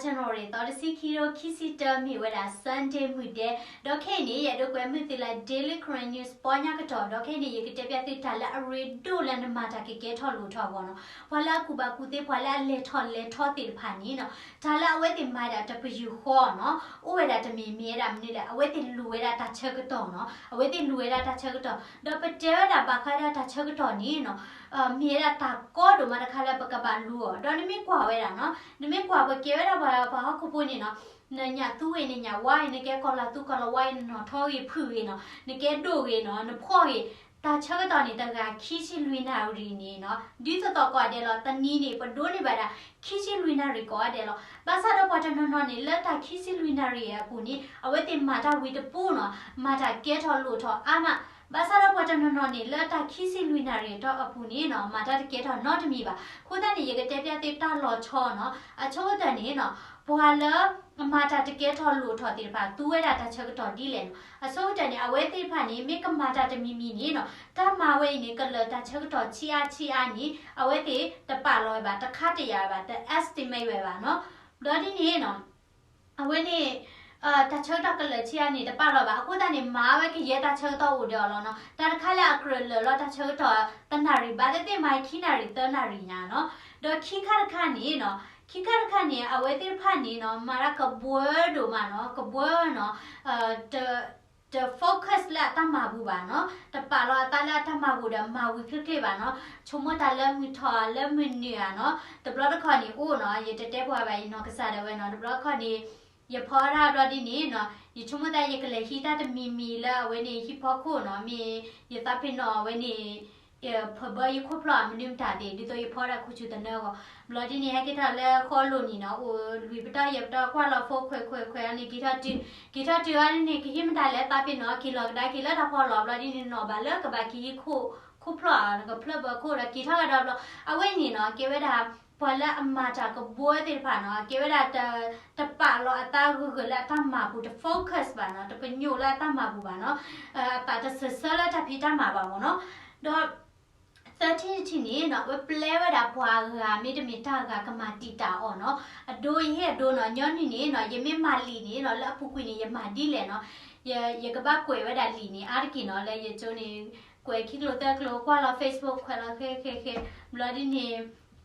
January သီတဆံခံ ခံဆံတၢ မ့ၢ်ဝဲဒၣ် Sunday မုၢ်ဒဲး, ဒီးခဲအံၤန့ၣ် ယအဲၣ်ဒိးကွဲးမုာ်သုလၢ Daily Karen News ပီညါကတီၢ်, ဒီးခဲအံၤန့ၣ် ယကတဲပျးသုတၢ်လၢအရ့ဒိၣ်လၢ နမၤတၢ်ကကဲထီၣ်လိၣ်ထီၣ်အဂီၢ်နီၤ, ပှၤလၢအကူၣ်ဘၣ်ကူၣ်သ့ ပှၤလၢအလဲၤထီၣ်လဲၤထီသ့ၣ်တဖၣ်န့ၣ်နီၤ, တၢ်လၢအဝဲသ့ၣ်မၤဒၣ်တပယူာ်ဃီနီၤ, အိၣ်ဝဲဒၣ်တမံၤမံၤဝဲဒၣ်မနုၤလဲၣ်, အဝဲသ့ၣ်လိၣ်ဝဲဒၣ်တၢ်ဆၢကတီၢ်နီၤ, အဝဲသ့ၣ်လိၣ်ဝဲဒၣ်တၢ်ဆၢကတီၢ်, ဒီးပတဲဝဲဒၣ်ဘၣ်ဃးဒၣ်တၢ်ဆၢကတီၢ်န့ၣ်နီၤ မ့ၢ်ဝဲဒၣ်တၢ်ကီဒိၣ်မးတခါလၢပကဘၣ်လူၤအီၤ, ဒီးနမ့ၢ်ကွၢ်ဝဲဒၣ်နီၤ, နမ့ၢ်ကွၢ်ပကဲဝဲဒၣ်ပှၤ ပှၤဟီၣ်ခိၣ်ဖိန့ၣ်နီၤ, နညၣ်သူဂ့ၤ နညၣ်ဝါဂ့ၤ နကဲကီၢ်လၤသူကီၢ်လၤဝါဂ့ၤ နနီၣ်ထီဂ့ၤဖုၣ်ဂ့ၤနီၤ, နကဲဒိၣ်ဂ့ၤနီၤ နဖှီၣ်ဂ့ၤ, တၢ်ဆၢကတီၢ်န့ၣ် တဂၤခံဆံလွံၢ်နၣ်ရံၣ်န့ၣ်နီၤ, ဒ်သိးသိးကိးဂၤဒဲးလီၤ, တနံၤန့ၣ် ပဒိးန့ၢ်ဘၣ်ဒၣ် ခံဆံလွံၢ်နၣ်ရံၣ်ကိးဂၤဒဲးလီၤ. ဘၣ်ဆၣ်ဒီးပှၤတနီၤနီၤန့ၣ် လၢတၢ်ခံဆံလွံၢ်နၣ်ရံၣ်အပူၤန့ၣ် အဝဲသ့ၣ်မၤတၢ်ဝံၤတပူၤနီၤ, မၤတၢ်ကဲထီၣ်လိၣ်ထီၣ်အါမး, ဘၣ်ဆၣ်ဒီးပှၤတနီၤနီၤန့ၣ် လၢတၢ်ခံဆံလွံၢ်နၣ်ရံၣ်အတီၢ်အပူၤန့ၣ်နီၤ မၤတၢ်တကဲထီၣ်နီတမံၤဘၣ်. အဃိသတးန့ၣ် ယကတဲပျးသုတၢ်လီၤဆီနီၤ, အဆိကတၢၢ်န့ၣ်နီၤ, ပှၤလၢ မၤတၢ်တကဲထီၣ်လိၣ်ထီၣ်သ့ၣ်တဖၣ် သူဝဲဒၣ်တၢ်ဆၢကတီၢ်ဒ်လဲၣ်နီၤ. အဆိကတၢၢ်န့ၣ် အဝဲသ့ၣ်တဖၣ်န့ၣ် မ့ၢ်ကမၤတၢ်တမံၤမံၤန့ၣ်နီၤ, တၢ်မၤဝဲအံၤန့ၣ် ကလၢာ်တၢ်ဆၢကတီၢ်ဆံးအါဆံးအါန့ၣ် အဝဲသ့ၣ်တပာ်လီၤဝဲဘၣ်, တခါတယာ်ဝဲဘၣ်, တ estimate ဝဲဘၣ်နီၤ. ဘျီဒ်န့ၣ်နီၤ အဝဲန့ၣ် တၢ်ဆၢကတီၢ်ကလၢာ်ဆံးအါန့ၣ် တပာ်လီၤဘၣ်. အဃိသတးန့ၣ် မၤဝဲကယဲၢ်တၢ်ဆၢကတီၢ်အိၣ်ဒီးအီၤလီၤနီၤ. တၢ်တခါလၢအကြၢးလၢာ်လီၤတၢ်ဆၢကတီၢ်တနၣ်ရံၣ် ဘၣ်သ့ၣ်သ့ၣ်မၤခံနၣ်ရံၣ်သၢနၣ်ရံၣ်ညါနီၤ. ဒီးခံခါတခါန့ၣ်နီၤ, ခံခါတခါန့ၣ် အဝဲသ့ၣ်တဖၣ်န့ၣ်နီၤ မၤတၢ်ကဘှၢဒိၣ်မးနီၤ, ကဘှၢနီၤ တ တ focus လၢအတၢ်မၤပူၤဘၣ်နီၤ, တပာ်လီၤအသးလၢအတၢ်မၤပူၤဒီးမၤဝံၤချ့ချ့ဘၣ်နီၤ, ဆိကမိၣ်တၢ်လၢမုၢ်ထီၣ်ဧါ လၢမုၢ်နုာ်ဧါနီၤ. တဘျီတခီၣ်န့ၣ်အိၣ်နီၤ, ယတတဲပှၤဘၣ် ယနီၢ်ကစၢ်ဒၣ်ဝဲနီၤ, တဘျီတခီၣ်န့ၣ် ယဖီတၢ်ဘျီဒ်န့ၣ်နီၤ, ယဆိကမိၣ်သးယကလဲၤဟံးတၢ်တမံၤမံၤလၢအဝဲန့ၣ် ဟံၣ်ဖီခိၣ်နီၤ, မ့ၢ်ယသးပ့ၤနီၣ်အဝဲန့ၣ် ဖၢဘၢယခိၣ်ဖျီၣ်မနုၤမတၤသ့ၣ် ဒ်သိးယဖီဒၣ်ခိၣ်ဆူၣ်သနၢအဂီၢ်, ဘျီဒ်န့ၣ် ဟဲက့ၤထီၣ်လၢဃီလိၤန့ၣ်နီၤ, အိၣ်လွံၢ်ပတီၢ်ယဲၢ်ပတီၢ် ကွၢ်လီၤ phone ခွဲးခွဲးခွဲးန့ၣ် က့ၤထီၣ်တုၤ, က့ၤထီၣ်တုၤအီၤန့ၣ် ကဟံးမတၤလဲၣ် သးပ့ၤနီၣ် က့ၤလီၤကဒါက့ၤလၢတၢ်ဖီလီၤ, ဘျီဒ်န့ၣ်နီၤ ဘၣ်လၢကဘၣ်က့ၤဟံးခိၣ်ဖျီၣ်ဧါ, နကဖျၢၣ်ဘၢခိၣ်ဒီးက့ၤထီၣ်ကဒီးဘျီ, အဝဲန့ၣ်နီၤ ကဲဝဲဒၣ် ပှၤလၢအမၤတၢ်ကဘှၢသ့ၣ်တဖၣ်နီၤ, ကဲဝဲဒၣ် တပာ်လီၤအသးဂၢၢ်ဂၢၢ်လၢအတၢ်မၤပူၤ တ focus ဘၣ်နီၤ, တပညိၣ်လၢအတၢ်မၤပူၤဘၣ်နီၤ, အသးတစၢၤဆၢလၢတၢ်ဖံးတၢ်မၤဘၣ်မ့ၢ်နီၤ. ဒီး သၢထံၣ်တထံၣ်န့ၣ်နီၤ အဝဲပျဲဝဲဒၣ်ပှၤဂၤမ့တမ့ၢ်တၢ်ဂၤကမၤတံာ်တာ်အီၤနီၤ, အဒိယဟ့ၣ်အဒိနီၤ, ညီနုၢ်န့ၣ်နီၤ ယမ့ၢ်မၤလံာ်န့ၣ်နီၤ လၢအပူၤကွံာ်န့ၣ် ယမၤဒ်လဲၣ်နီၤ, ယ ယကဘၣ်ကွဲးဝဲဒၣ်လံာ်န့ၣ် အါတက့ၢ်နီၤ လၢယကၠိန့ၣ် ကွဲးခံကျိၤသၢကျိၤ ကွၢ်လီၤ Facebook ခွဲးလီၤဃဲဃဲဃဲ, ဘျီဒ်န့ၣ်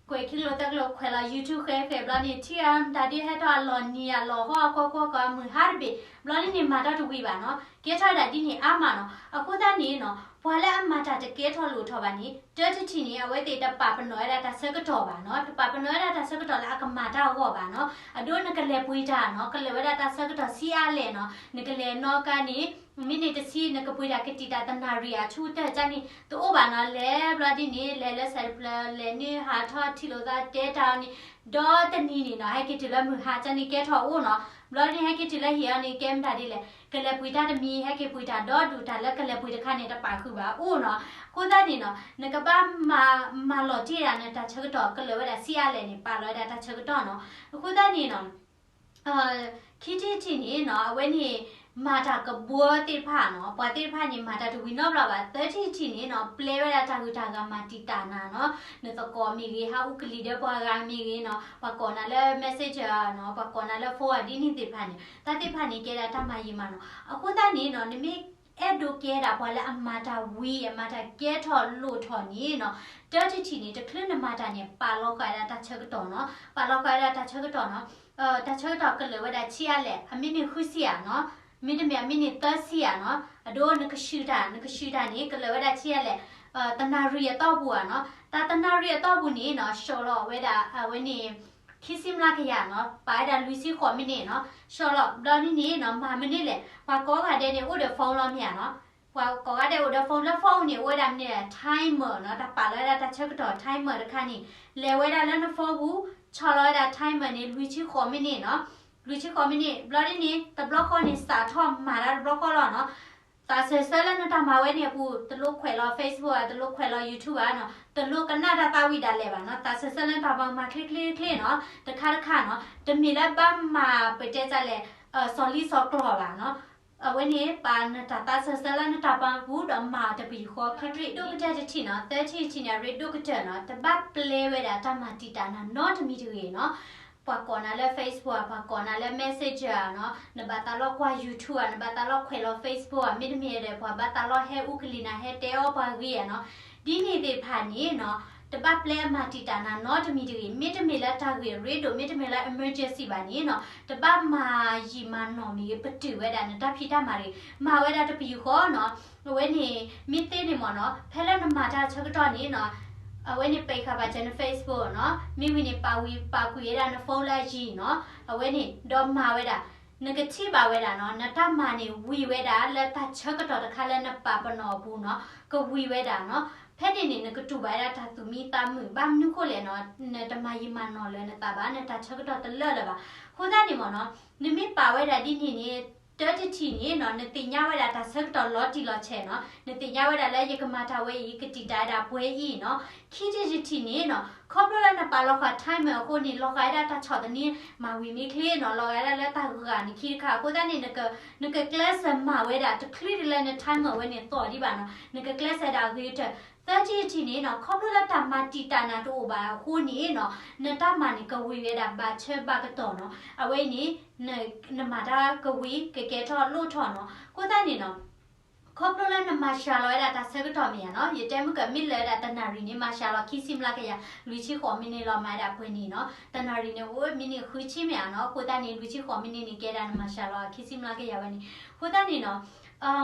ကွဲးခံကျိၤသၢကျိၤ ခွဲးလီၤ YouTube ဃဲဃဲ, ဘျီန့ၣ် ထံၣ်အမတၤဒ်ဟဲထီၣ်အလီၢ်နံၤအလီၢ်ဟီၣ်အကွီၢ်ကွီၢ်ကီၢ်မုၢ်ဟါတဘ့ၣ်, ဘျီဒ်န့ၣ် မၤတၢ်တဝံၤဘၣ်နီၤ, ကဲထီၣ်ဝဲဒၣ်ဒ်န့ၣ်အါမးနီၤ. အဃိသတးန့ၣ်နီၤ ပှၤလၢအမၤတၢ်တကဲထီၣ်လိၣ်ထီၣ်ဘၣ်န့ၣ် တၢတထံၣ်န့ၣ် အဝဲသ့ၣ်တပာ်ပနီၣ်ဝဲဒၣ်တၢ်ဆၢကတီၢ်ဘၣ်နီၤ, တပာ်ပနီၣ်ဝဲဒၣ်တၢ်ဆၢကတီၢ်လၢအကမၤတၢ်အဂီၢ်ဘၣ်နီၤ, အဒိနကလဲၤပှ့ၤတၢ်နီၤ ကလဲၤဝဲဒၣ်တၢ်ဆၢကတီၢ်ဆံးအါလဲၣ်နီၤ, နကလဲၤနီၣ်ကါန့ၣ် မ့ၢ်န့ၣ်တဆံ နကပှ့ၤတၢ်ကတံာ်တာ်တနၣ်ရံၣ်အဆူတၢၢ်ကန့ၣ် တအိၣ်ဘၣ်နီၤ, လဲၤဘျီဒ်န့ၣ် လဲၤလၢစဲးတဖျၢၣ် လဲၤနုာ်ဟးထီၣ်ထံၣ်လိာ်သးတဲတၢ်အီၤန့ၣ် ဒီတနံၤန့ၣ်နီၤ ဟဲက့ၤတုၤလၢမုၢ်ဟါကန့ၣ်ကဲထီၣ်အိၣ်နီၤ, ဘျီဒ်န့ၣ် ဟဲက့ၤတုၤလၢဟံၣ်အီၤန့ၣ် ကဲမတၤဒ်လဲၣ်, ကလဲၤပှ့ၤတၢ်တမံၤ ဟဲက့ၤပှ့ၤတၢ်ဒီဒူၣ်တၢ်လၢကလဲၤပှ့ၤတခါန့ၣ် တပာ်ဃုာ်ဘၣ်အိၣ်နီၤ. အဃိသတးန့ၣ်နီၤ နကဘၣ်မၤ မၤလီၤတံၢ်ဒၣ်နတၢ်ဆၢကတီၢ် ကလၢာ်ဝဲဒၣ်ဆံးအါလဲၣ်န့ၣ် ပာ်လီၤဝဲဒၣ်တၢ်ဆၢကတီၢ်နီၤ. အဃိသတးန့ၣ်နီၤ ခံထံၣ်တထံၣ်န့ၣ်နီၤ အဝဲန့ၣ် မၤတၢ်ကဘှၢသ့ၣ်တဖၣ်နီၤ, ပှၤသ့ၣ်တဖၣ်န့ၣ် မၤတၢ်တဝံၤနီတဘျီဘၣ်. သၢထံၣ်တထံၣ်န့ၣ်နီၤ ပျဲဝဲဒၣ်တၢ်ဂုၤတၢ်ဂၤမၤတံာ်တာ်နၤနီၤ, နသကိးမ့ၢ်ဂ့ၤ ဟးအူကလံၤဒီးပှၤဂၤမ့ၢ်ဂ့ၤနီၤ, ပှၤကိးနၤလၢ messenger နီၤ, ပှၤကိးနၤလၢ phone ဒ်န့ၣ်သ့ၣ်တဖၣ်န့ၣ် တၢ်သ့ၣ်တဖၣ်န့ၣ် ကဲဒၣ်တၢ်မၤယံာ်မးနီၤ. အဃိသတးန့ၣ်နီၤ နမ့ၢ် အဲၣ်ဒိးကဲဒၣ်ပှၤလၢအမၤတၢ်ဝံၤ အမၤတၢ်ကဲထီၣ်လိၣ်ထီၣ်န့ၣ်နီၤ, တၢတထံၣ်န့ၣ် တချုးနမၤတၢ်န့ၣ် ပာ်လီၤဃာ်ဝဲဒၣ်တၢ်ဆၢကတီၢ်နီၤ, ပာ်လီၤဃာ်ဝဲဒၣ်တၢ်ဆၢကတီၢ်နီၤ. တၢ်ဆၢကတီၢ်ကလၢာ်ဝဲဒၣ်ဆံးအါလဲၣ်, အမ့ၢ်န့ၢ်ဃုဆံဧါနီၤ, မ့တမ့ၢ်အမ့ၢ်န့ၢ်သၢဆံဧါနီၤ, အဒိနကဆူၣ်တၢ် နကဆူၣ်တၢ်န့ၣ် ကလၢာ်ဝဲဒၣ်ဆံးအါလဲၣ်, တနၣ်ရံၣ်အတီၢ်ပူၤဧါနီၤ, တၢ်တနၣ်ရံၣ်အတီၢ်ပူၤန့ၣ်နီၤ ဆှီလီၤဝဲဒၣ်အဝဲန့ၣ် ခံဆံမျးကယၤနီၤ, ပာ်ဝဲဒၣ်လွံၢ်ဆံဃိးမံးနံးနီၤ, ဆှီလီၤ ဘျီဒ်န့ၣ်နီၤ မၤမနုၤလဲၣ်, ပှၤကိးဂၤဒဲးန့ၣ် အိၣ်ဒီး phone လီၤမ့ၢ်ဧါနီၤ, ပှၤကိးဂၤဒဲးအိၣ်ဒီး phone လၢ phone န့ၣ် အိၣ်ဝဲဒၣ်မနုၤလဲၣ် timer နီၤ, တၢ်ပာ်လီၤဝဲဒၣ်တၢ်ဆၢကတီၢ် timer တခါန့ၣ် လဲၤဝဲဒၣ်လၢန phone ပူၤ, ဆီၣ်လီၤဝဲဒၣ် timer န့ၣ် လွံၢ်ဆံဃိးမံးနံးနီၤ, လွံၢ်ဆံဃိးမံးနံး ဘျီဒ်န့ၣ် တဘျီဃီန့ၣ် စးထီၣ်မၤတၢ်တဘျီဃီလီၤနီၤ. သးစၢၤဆၢလၢနတၢ်မၤဝဲန့ၣ်အပူၤ တလိၣ်ခွဲးလီၤ Facebook ဧါ, တလိၣ်ခွဲးလီၤ YouTube ဧါနီၤ, တလိၣ်ကနၣ်တၢ်သးဝံၣ်ဒၣ်လဲာ်ဘၣ်နီၤ, သးစၢၤဆၢလၢနတၢ်မၤမၤချ့ချ့ချ့နီၤ, တခါတခါနီၤ, တမ့ၢ်လၢဘၣ်မၤပတဲတၢ်လဲၣ် စီၤလံစီၤကျီၢ်ဘၣ်နီၤ, အဝဲန့ၣ် ပာ်နတၢ်သးစၢၤဆၢလၢနတၢ်ပာ်ပူၤဒီးမၤတပယူာ်ဃီချ့ချ့, ဒိၣ်ကတၢၢ်တထံၣ်နီၤ, သၢထံၣ်တထံၣ်န့ၣ် အရ့ဒိၣ်ကတၢၢ်နီၤ, တဘၣ်ပျဲဝဲဒၣ်တၢ်မၤတံာ်တာ်နၤနီတမံၤတဂ့ၤနီၤ. ပှၤကိးနၤလၢ Facebook ဧါ, ပှၤကိးနၤလၢ Messenger ဧါနီၤ, နဘၣ်သးလီၤကွၢ် YouTube ဧါ, နဘၣ်သးလီၤခွဲးလီၤ Facebook ဧါ, မ့တမ့ၢ်ဒီး ပှၤဘၣ်သးလီၤဟဲအူကလံၤနၤ ဟဲတဲအီၣ်ပှၤဂ့ၤဧါနီၤ, ဒ်န့ၣ်သ့ၣ်တဖၣ်န့ၣ်နီၤ, တဘၣ်ပျဲအမၤတံာ်တာ်နၤနီတမံၤတဂ့ၤ, မ့တမ့ၢ်လၢတၢ်ဂ့ၢ်အရ့ဒိၣ်, မ့တမ့ၢ်လၢ emergency ဘၣ်န့ၣ်နီၤ, တဘၣ်မၤယံာ်မၤနီၢ်မ့ၢ်ဂ့ၤ, ပတုာ်ဝဲဒၣ်နတၢ်ဖံးတၢ်မၤတဂ့ၤ, မၤဝဲဒၣ်တပယူာ်ဃီနီၤ, အဝဲန့ၣ် မ့ၢ်သ့န့ၣ်မ့ၢ်နီၤ, ဖဲလၢနမၤတၢ်ဆၢကတီၢ်န့ၣ်နီၤ, အဝဲန့ၣ် ပိတ်ခါဘၣ်စၢၤန Facebook နီၤ, မ့ၢ်ဝံၤန့ၣ် ပာ်ဝံၤပာ်ကွံာ်ဝဲဒၣ်န phone လၢအယံၤနီၤ, အဝဲန့ၣ် ဒီးမၤဝဲဒၣ်, နကထံၣ်ဘၣ်ဝဲဒၣ်နီၤ, နတၢ်မၤန့ၣ်ဝံၤဝဲဒၣ်လၢတၢ်ဆၢကတီၢ်တခါလၢနပာ်ပနီၣ်အပူၤနီၤ, ကဝံၤဝဲဒၣ်နီၤ, ဖဲန့ၣ်န့ၣ် နကတူၢ်ဘၣ်ဝဲဒၣ်တၢ်သူၣ်မံသးမုာ်, ဘၣ်မနုၤဃိလဲၣ်နီၤ, နတမၤယံာ်မၤနီၢ်လၢနသးဘၣ်, နတၢ်ဆၢကတီၢ်တလၢာ်လၢၤဘၣ်, အဃိသတးန့ၣ်မ့ၢ်နီၤ, နမ့ၢ်ပာ်ဝဲဒၣ်ဒ်န့ၣ်န့ၣ် တၢတထံၣ်န့ၣ်နီၤ, နသ့ၣ်ညါဝဲဒၣ်တၢ်ဆၢကတီၢ်လီၤတံၢ်လီၤဆဲးနီၤ, နသ့ၣ်ညါဝဲဒၣ်လၢယကမၤတၢ်ဝဲအံၤ ကတံာ်တာ်ဝဲဒၣ်ပှဲၤအံၤနီၤ, ခံထံၣ်တထံၣ်န့ၣ်နီၤ, ခီဖျိလၢနပာ်လီၤဃာ် timer အဃိန့ၣ် လီၤဂာ်ဝဲဒၣ်တၢ်ဆီၣ်သနံး, မၤဝံၤမ့ၢ်ချ့နီၤ, လီၤဂာ်ဝဲဒၣ်လၢတၢ်ဂၤနခံတခါ, အဃိသတးန့ၣ် နကကျဲးစၢးမၤဝဲဒၣ် တချုးဒံးလၢန timer ဝဲန့ၣ်သီၣ်ဒံးဘၣ်နီၤ, နကကျဲးစၢးဒၣ်အဂ့ၤကတၢၢ်, သၢထံၣ်တထံၣ်န့ၣ်နီၤ, ခီဖျိလၢတၢ်မၤတံာ်တာ်နၤတအိၣ်ဘၣ်အဃိန့ၣ်နီၤ, နတၢ်မၤန့ၣ် ကဝံၤဝဲဒၣ်ဘၣ်ဆၢဘၣ်ကတီၢ်နီၤ, အဝဲအံၤန့ၣ် နမၤတၢ်ကဝံၤ ကကဲထီၣ်လိၣ်ထီၣ်နီၤ, အဃိသတးန့ၣ်နီၤ, ခီဖျိလၢနမၤစှၤလီၤဝဲဒၣ်တၢ်ဆၢကတီၢ်မ့ၢ်ဧါနီၤ, ယတဲမုၢ်ကၢး မ့ၢ်လၢာ်ဝဲဒၣ်တနၣ်ရံၣ်န့ၣ် မၤစှၤလီၤခံဆံမျးကယၤ လွံၢ်ဆံဃိးမံးနံးလီၤ, မၤဝဲဒၣ်ပှဲၤနံၣ်နီၤ, တနၣ်ရံၣ်န့ၣ် အိၣ်မံးနံးဃုဆံမ့ၢ်ဧါနီၤ, အဃိသတးန့ၣ် လွံၢ်ဆံဃိးမံးနံးန့ၣ် ကဲဒၣ်နမၤစှၤလီၤခံဆံမျးကယၤဝဲန့ၣ်, အဃိသတးန့ၣ်နီၤ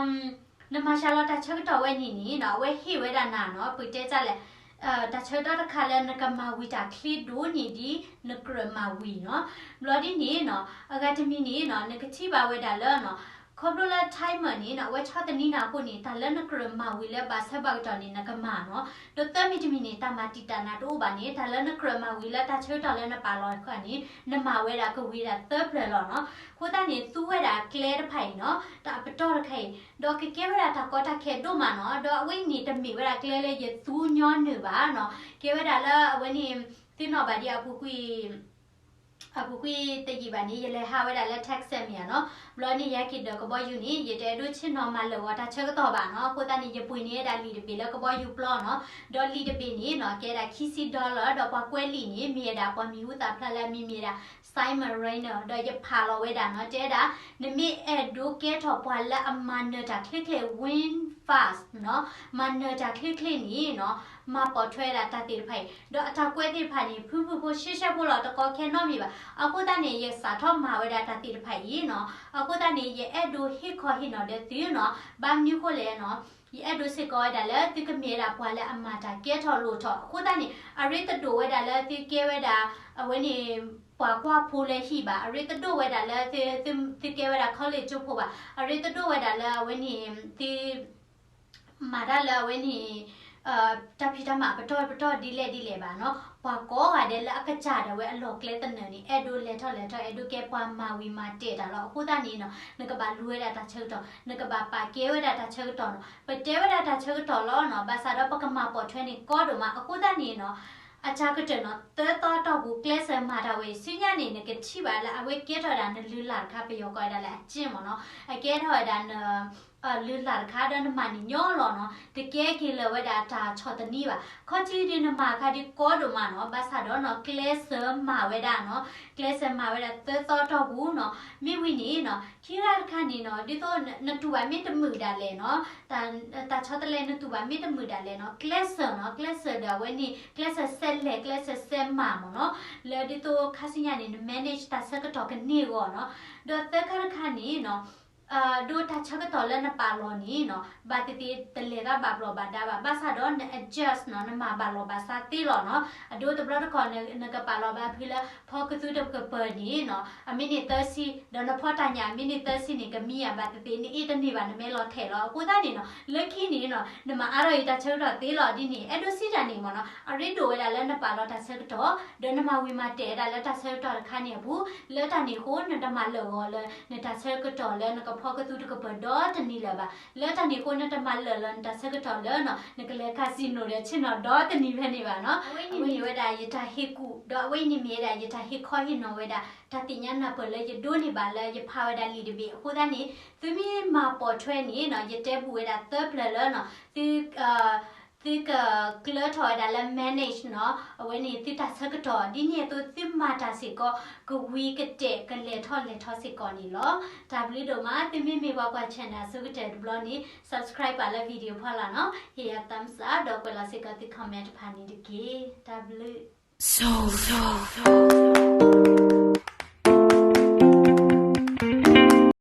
နမၤစှၤလီၤတၢ်ဆၢကတီၢ်ဝဲန့ၣ်န့ၣ်နီၤ, အဝဲဟ့ၣ်ဝဲဒၣ်နၤနီၤ, ပတဲတၢ်လဲၣ်, တၢ်ဆၢကတီၢ်တခါလၢနကမၤဝံၤတၢ်ချ့ဒိၣ်န့ၢ်ဒ်နကြၢးမၤဝံၤနီၤ, ဘျီဒ်န့ၣ်နီၤ, အဂၤတမံၤန့ၣ်နီၤ, နကထံၣ်ဘၣ်ဝဲဒၣ်လၢနီၤ, ခီဖျိလၢ timer န့ၣ်နီၤ, အဝဲဆီၣ်သနံးနၤအဃိန့ၣ် တၢ်လၢနကြၢးမၤဝံၤလၢဘၣ်ဆၢဘၣ်ကတီၢ်န့ၣ် နကမၤနီၤ, ဒီးသၢမံၤတမံၤန့ၣ် တၢ်မၤတံာ်တာ်နၤတအိၣ်ဘၣ်န့ၣ် တၢ်လၢနကြၢးမၤဝံၤလၢတၢ်ဆၢကတီၢ်လၢနပာ်လီၤတခါန့ၣ် နမၤဝဲဒၣ်ကဝံၤဒၣ်သၢပျၢၤလီၤနီၤ, အဃိသတးန့ၣ် သူဝဲဒၣ်ကျဲတဖၣ်အံၤနီၤ, တၢ်အပတီၢ်တခါအံၤ ဒီးကကဲဝဲဒၣ်တၢ်ကီတၢ်ခဲဒိၣ်မးနီၤ, ဒီးအဝဲအံၤန့ၣ်တမ့ၢ်ဝဲဒၣ်ကျဲလၢယသူညီနုၢ်ဘၣ်နီၤ, ကဲဝဲဒၣ်လၢအဝဲန့ၣ် သုနီၣ်ဘၣ်ဒံးအပူၤကွံာ် အပူၤကွံာ်တယံာ်ဘၣ်န့ၣ် ယလဲၤဟးဝဲဒၣ်လၢ Texas မ့ၢ်ဧါနီၤ, ဘျီန့ၣ်ယဟဲက့ၤဒၢးကဘီယူၤန့ၣ် ယတအဲၣ်ဒိးဆ့ၣ်နီၤမၤလၢာ်ဂီၤတၢ်ဆၢကတီၢ်ဘၣ်နီၤ, အဃိသတးန့ၣ် ယပှ့ၤန့ၢ်ဝဲဒၣ်လံာ်တဘ့ၣ်လၢကဘီယူၤပျီနီၤ, ဒီးလံာ်တဘ့ၣ်န့ၣ်နီၤ ကဲဒၣ်ခံဆံ dollar ဒီးပှၤကွဲးလံာ်န့ၣ် မ့ၢ်ဝဲဒၣ်ပှၤမံၤဟူသၣ်ဖျါလၢအမံၤမ့ၢ်ဝဲဒၣ် Simon Reiner ဒီးယဖးလီၤဝဲဒၣ်နီၤ, တဲဒၣ် နမ့ၢ်အဲၣ်ဒိးကဲထီၣ်ပှၤလၢအမၤနၢၤတၢ်ချ့ချ့ win fast နီၤ, မၤနၢၤတၢ်ချ့ချ့န့ၣ်နီၤ, မၤပိာ်ထွဲဒၣ်တၢ်သ့ၣ်တဖၣ်အံၤ, ဒီးအတၢ်ကွဲးသ့ၣ်တဖၣ်န့ၣ် ဖုၣ်ဖုၣ်ဖိရှဲရှဲဖိလီၤ, တကီခဲနီတမံၤဘၣ်. အဃိသတးန့ၣ် ယစးထီၣ်မၤဝဲဒၣ်တၢ်သ့ၣ်တဖၣ်အံၤနီၤ. အဃိသတးန့ၣ် ယအဲၣ်ဒိးဟ့ၣ်ခီဟ့ၣ်နီၤဒီးသုနီၤ. ဘၣ်မနုၤဃိလဲၣ်နီၤ, ယအဲၣ်ဒိးစ့ၢ်ကီးဝဲဒၣ်လၢသုကမ့ၢ်ဝဲဒၣ်ပှၤလၢအမၤတၢ်ကဲထီၣ်လိၣ်ထီၣ်. အဃိသတးန့ၣ် အရ့တဒိၣ်ဝဲဒၣ်လၢသုကဲဝဲဒၣ် အဝဲန့ၣ် ပှၤကွၢ်ဖိလၢဟံၣ်ဘၣ်, အရ့တဒိၣ်ဝဲဒၣ်လၢသု သုကဲဝဲဒၣ် college ကၠိဖိဘၣ်, အရ့တဒိၣ်ဝဲဒၣ်လၢအဝဲန့ၣ် သု မၤတၢ်လၢအဝဲန့ၣ် တၢ်ဖံးတၢ်မၤပတီၢ်ပတီၢ်ဒ်လဲၣ်ဒ်လဲၣ်ဘၣ်နီၤ. ပှၤကိးဂၤဒဲးလၢအကစၢ်ဒၣ်ဝဲအလီၢ်ကျဲသနၢၣ်န့ၣ် အဲၣ်ဒိးလဲၤထီၣ်လဲၤထီၣ် အဲၣ်ဒိးကဲပှၤမၤဝံၤမၤတဲာ်တၢ်လီၤ. အဃိသတးန့ၣ်နီၤ နကဘၣ်လူဝဲဒၣ်တၢ်ဆၢကတီၢ်, နကဘၣ်ပာ်ကဲဝဲဒၣ်တၢ်ဆၢကတီၢ်နီၤ. ပတဲဝဲဒၣ်တၢ်ဆၢကတီၢ်လီၤနီၤ, ဘၣ်ဆၣ်ဒီးပကမၤပိာ်ထွဲန့ၣ်ကီဒိၣ်မး. အဃိသတးန့ၣ်နီၤ အတၢ်ကတၢၢ်နီၤ သၢသီတီၢ်ပူၤ ကျဲးစၢးမၤတၢ်ဝဲအံၤ ဆူညါန့ၣ် နကထံၣ်ဘၣ်လၢအဝဲကဲထီၣ်ဝဲဒၣ်နလုၢ်လၢ်တခါ ပယီၤကိးဝဲဒၣ်လၢအကျင့်မ့ၢ်နီၤ, အကဲထီၣ်ဝဲဒၣ်န လုၢ်လၢ်တခါဒီးနမၤန့ၢ်ညီလီၤနီၤ. တကဲက့ၤလၢၤဝဲဒၣ်တၢ်ဆီၣ်သနံးဘၣ်. ခီထံဒုးနမၤအခါဒုးကီဒိၣ်မးနီၤ, ဘၣ်ဆၣ်ဒီးနီၤ ကျဲးစၢးမၤဝဲဒၣ်နီၤ, ကျဲးစၢးမၤဝဲဒၣ်သၢသီတီၢ်ပူၤနီၤ. မ့ၢ်ဝံၤန့ၣ်နီၤ ခံဂၤတခါန့ၣ်နီၤ ဒ်သိးနတူၢ်ဘၣ်မ့ၢ်တမုာ်ဒၣ်လဲာ်နီၤ, တၢ်ဆီတလဲနတူၢ်ဘၣ်မ့ၢ်တမုာ်ဒၣ်လဲာ်နီၤ, ကျဲးစၢးနီၤ, ကျဲးစၢးဒီးအဝဲန့ၣ် ကျဲးစၢးစဲးလဲၤ ကျဲးစၢးစဲးမၤမ့ၢ်နီၤ. လၢဒ်သိးခါဆူညါန့ၣ် န manage တၢ်ဆၢကတီၢ်ကန့ၢ်အဂီၢ်နီၤ. ဒီးသၢခါတခါန့ၣ်နီၤ ဒိးတၢ်ဆၢကတီၢ်လၢနပာ်လီၤန့ၣ်နီၤ ဘၣ်သ့ၣ်သ့ၣ်တလဲၤတၢ်ဘၣ်ဘျီးဘၣ်ဒါဘၣ်, ဘၣ်ဆၣ်ဒီးန adjust နီၤ, နမၤဘၣ်လီၤဘၣ်စးသ့လီၤနီၤ. အဒိတဘျီတခီၣ် နကပာ်လီၤဘၣ်ဖဲလၢ ဖီကသူတကပၤန့ၣ်နီၤ အမံးနံးသၢဆံ, ဒီးနဖီတၢ်ညၣ်အမံးနံးသၢဆံန့ၣ် ကမံယၤ ဘၣ်သ့ၣ်သ့ၣ်နအ့ၣ်တန့ၢ်ဘၣ် နမ့ၢ်လီၤထဲးလီၤ. အဃိသတးန့ၣ်နီၤ လၢခံန့ၣ်နီၤ နမၤအါထီၣ်အံၤတၢ်ဆၢကတီၢ်သ့လီၤဒ်န့ၣ် အဲၣ်ဒိးစံးတၢ်န့ၣ်မ့ၢ်နီၤ အရ့ဒိၣ်ဝဲဒၣ်လၢနပာ်လီၤတၢ်ဆၢကတီၢ် ဒီးနမၤဝံၤမၤတဲာ်ဝဲဒၣ်လၢတၢ်ဆၢကတီၢ်တခါန့ၣ်အပူၤ, လၢတၢ်န့ၣ်အဃိ နတမၤလၢာ်ဂီၤလၢ နတၢ်ဆၢကတီၢ်လၢနကဖီကသူတကပၤဒီတနံၤလၢၤဘၣ်. လၢတၢ်န့ၣ်အဃိ နတမၤလၢာ်လၢနတၢ်ဆၢကတီၢ်လၢနီၤ နကလဲၤ casino ဒီးဆ့ၣ်နီၤဒီတနံၤဖဲန့ၣ်ဘၣ်နီၤ. အဝဲအံၤန့ၣ်မ့ၢ်ဝဲဒၣ်ယတၢ်ဟ့ၣ်ကူၣ် ဒီးအဝဲအံၤန့ၣ်မ့ၢ်ဝဲဒၣ်ယတၢ်ဟ့ၣ်ခီဟ့ၣ်နီၤဝဲဒၣ် တၢ်သ့ၣ်ညါနၢ်ပၢၢ်လၢယဒိးန့ၢ်ဘၣ်လၢယဖးဝဲဒၣ်လံာ်တဘ့ၣ်အဃိသတးန့ၣ် သုမ့ၢ်မၤပိာ်ထွဲန့ၣ်နီၤ ယတဲဘူးဝဲဒၣ်သၢပျၢၤလၢနီၤ သု သုကကျၢထီၣ်ဝဲဒၣ်လၢ manage နီၤ, အဝဲန့ၣ်သုတၢ်ဆၢကတီၢ် ဒ်န့ၣ်အသိးသုမၤတၢ်စ့ၢ်ကီး ကဝံၤကတဲာ်ကလဲၤထီၣ်လဲၤထီစ့ၢ်ကီးန့ၣ်လီၤ. တၢ်ဘျုးဒိၣ်မး, သုမ့မ့ၢ်ပှၤကွၢ် channel အဆိကတၢၢ်တဘျီန့ၣ် subscribe ပာ်လၢ video ဖီလာ်နီၤ, ဟ့ၣ်ယၤ thumbs up ဒီးကွဲးလီၤစ့ၢ်ကီးသု comment တဖၣ်န့ၣ်တက့ၢ်. တၢ်ဘျုး